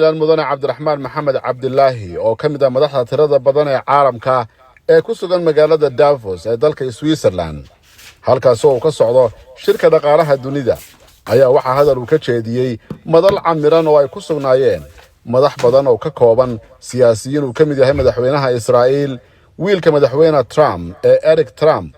Mudane Cabdiraxmaan Maxamed Cabdilaahi, oo ka mid ah madaxda tirada badan ee caalamka ee ku sugan magaalada Davos ee dalka Switzerland, halkaasoo uu ka socdo shirka dhaqaalaha dunida, ayaa waxaa hadal uu ka jeediyey madal camiran oo ay ku sugnaayeen madax badan oo ka kooban siyaasiyiin uu ka mid yahay madaxweynaha Israa'iil, wiilka madaxweyne Trump ee Eric Trump,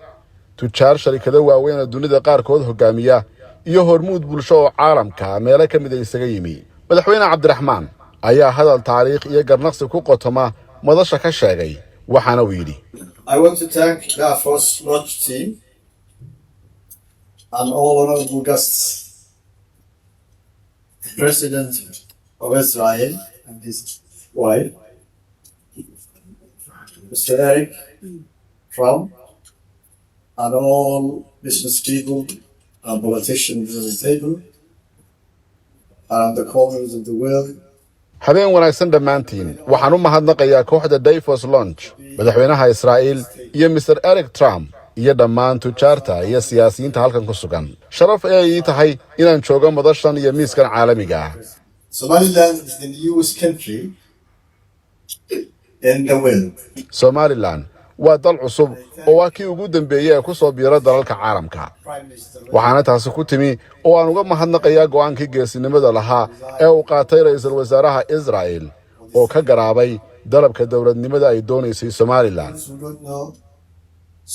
tujaar sharikado waaweyn oo dunida qaarkood hogaamiya iyo hormuud bulsho oo caalamka meelo ka mida isaga yimi. Madaxweyne Cabdiraxmaan ayaa hadal taariikh iyo garnaqsi ku qotoma madasha ka sheegay, waxaana uu yidhi: I want to thank Davos Lodge team and all honorable guests, the President of Israel and his wife, Mr. Eric Trump, and all business people and politicians at the table, and the corners of the world. Habeen wanaagsan dhammaantiin. Waxaan u mahadnaqayaa kooxda Davos Lounge, madaxweynaha Israa'iil iyo Mister Eric Trump iyo dhammaan tujaarta iyo siyaasiyiinta halkan ku sugan. Sharaf ee ii tahay inaan joogo madashan iyo miiskan caalamiga ah. Somaliland is the newest country in the world. Somaliland waa dal cusub oo waa kii ugu dambeeyey ee ku soo biira dalalka caalamka. Prime Minister Waxaana taasi ku timi oo aan uga mahadnaqayaa go'aankii geesinimada lahaa ee uu qaatay ra'iisul wasaaraha Israa'il oo ka garaabay dalabka dowladnimada ay doonaysay Somaliland. Those who don't know,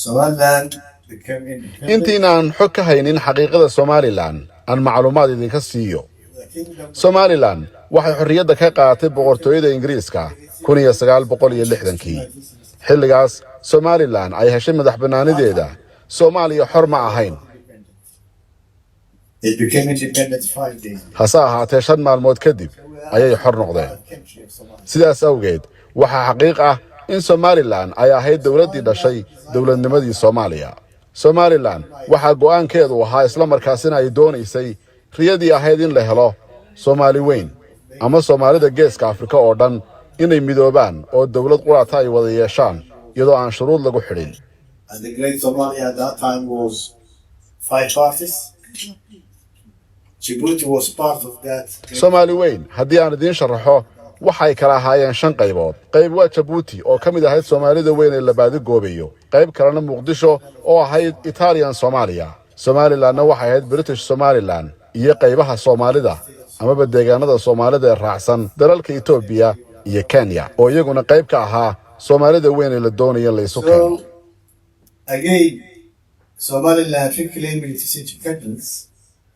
Somaliland became independent. Intiina aan xog ka haynin xaqiiqada Somaliland, aan macluumaad idinka siiyo. The kingdom Somaliland waxay xorriyadda ka qaadatay Boqortooyada Ingiriiska 1960-kii. Xilligaas Somaliland ay heshay madax bannaanideeda, Soomaaliya xor ma ahayn. It became independent 5 days. Hase ahaatee, 5 maalmood kadib ayay xor noqdeen. Country of Somalia. Sidaas awgeed, waxaa xaqiiq ah in Somaliland ay ahayd dowladdii dhashay dowladnimadii Soomaaliya. Somaliland waxaa go'aankeedu ahaa, islamarkaasina ay doonaysay riyadii ahayd in la helo Soomaali weyn ama Soomaalida Geeska Afrika oo dhan inay midoobaan oo dowlad quraata ay wada yeeshaan, iyadoo aan shuruud lagu xidhin. And the Great Somalia at that time was five parties. Djibouti was part of that. Soomaali weyn, haddii aan idiin sharaxo, waxay kala ahaayeen shan qaybood. Qayb waa Jabuuti oo ka mid ahayd Soomaalida weyn ee la baadigoobayo, qayb kalena Muqdisho oo ahayd Italian Soomaaliya, Somalilandna waxay ahayd British Somaliland, iyo qaybaha Soomaalida amaba deegaanada Soomaalida ee raacsan dalalka Etoobiya iyo Kenya oo iyaguna qayb ka ahaa Soomaalida weyn ee la doonaya in la isu keeno. So, again, Somaliland reclaimed its independence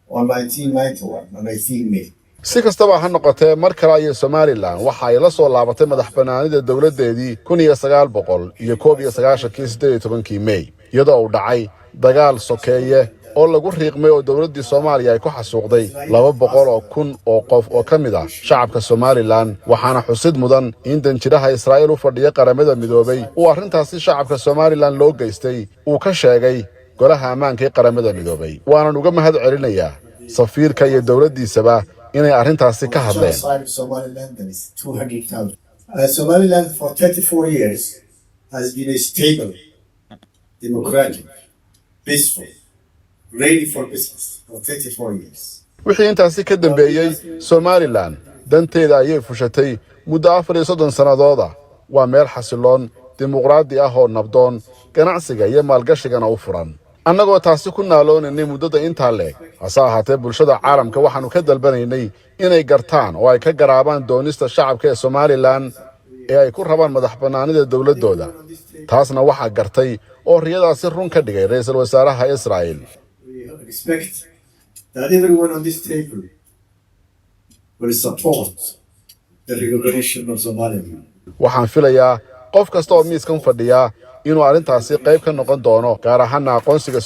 on 1991, on 18 May. Si kastaba ha noqotee, mar kale ayay Somaliland waxa ay la soo laabatay madax bannaanida dowladdeedii 1991-kii, 18-kii Mey, iyadoo uu dhacay dagaal sokeeye oo lagu riiqmay oo dowladdii Soomaaliya ay ku xasuuqday 200,000 oo qof oo ka mid ah shacabka Somaliland. Waxaana xusid mudan in danjiraha Israa'iil u fadhiya Qaramada Midoobay uu arrintaasi shacabka Somaliland loo geystay uu ka sheegay Golaha Ammaanka ee Qaramada Midoobay, waanan uga mahad celinayaa safiirka iyo dowladdiisaba inay arrintaasi ka hadleen. Genocide of Somaliland, there is 200,000. Somaliland for 34 years has been a stable, democratic, peaceful, ready for business for 34 years. Wixii intaasi ka dambeeyey, Somaliland danteeda ayay fushatay muddo 34 sannadooda. Waa meel xasiloon, dimuqraadi ah oo nabdoon, ganacsiga iyo maalgashigana u furan. Annagoo taasi ku naaloonaynay muddada intaa leeg, hase ahaatee bulshada caalamka waxaannu ka dalbanaynay inay gartaan oo ay ka garaabaan doonista shacabka ee Somaliland ee ay ku rabaan madax bannaanida dowladdooda. Taasna waxaa gartay oo riyadaasi run ka dhigay ra'iisul wasaaraha Israa'il. We expect that everyone on this table will support the recognition of Somaliland. Waxaan filayaa qof kasta oo miiskan fadhiyaa inuu arrintaasi qayb ka noqon doono, gaar ahaana aqoonsiga.